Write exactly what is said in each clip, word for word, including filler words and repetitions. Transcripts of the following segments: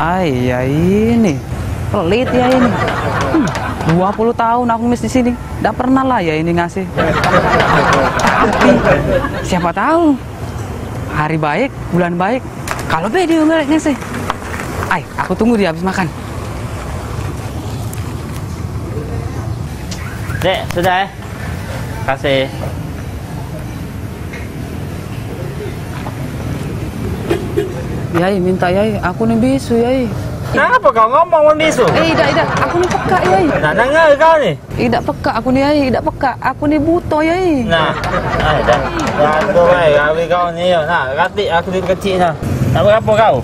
Ai, ya ini. Pelit ya ini. Hmm, dua puluh tahun aku ngemis di sini. Ndak pernah lah ya ini ngasih. Tapi siapa tahu hari baik, bulan baik, kalau be dia nggak ngasih. Ai, aku tunggu dia habis makan. Dek, sudah eh? Kasih. Yai, minta yai, aku ni bisu yai. Kenapa kau ngomong men bisu? Eh, idak, idak, aku ni pekak yai. Nak dengar kau ni? Idak pekak aku ni yai, idak pekak. Aku ni buto yai. Nah, ah, dah. Bantu bae gawe kau ni yo. Nah, ratik aku duit kecik nah. Nak berapa kau?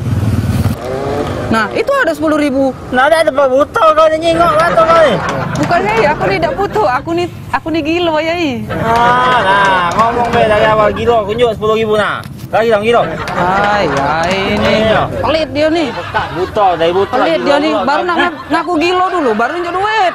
Nah, itu ada sepuluh ribu. Nah, dah tempat buto kau ni nyingok mata kau ni. Bukan yai, aku ni idak buto. Aku ni, aku ni gilo yai. Ah, nah, ngomong be dari awal gilo, kunjuk sepuluh ribu nah. Lagi dong gilo. Ai, yai ni. Iya. Pelit dia ni. Buto, dari buto. Pelit dia ni. Baru nak ngak-, ngaku gilo dulu, baru nunjuk duit.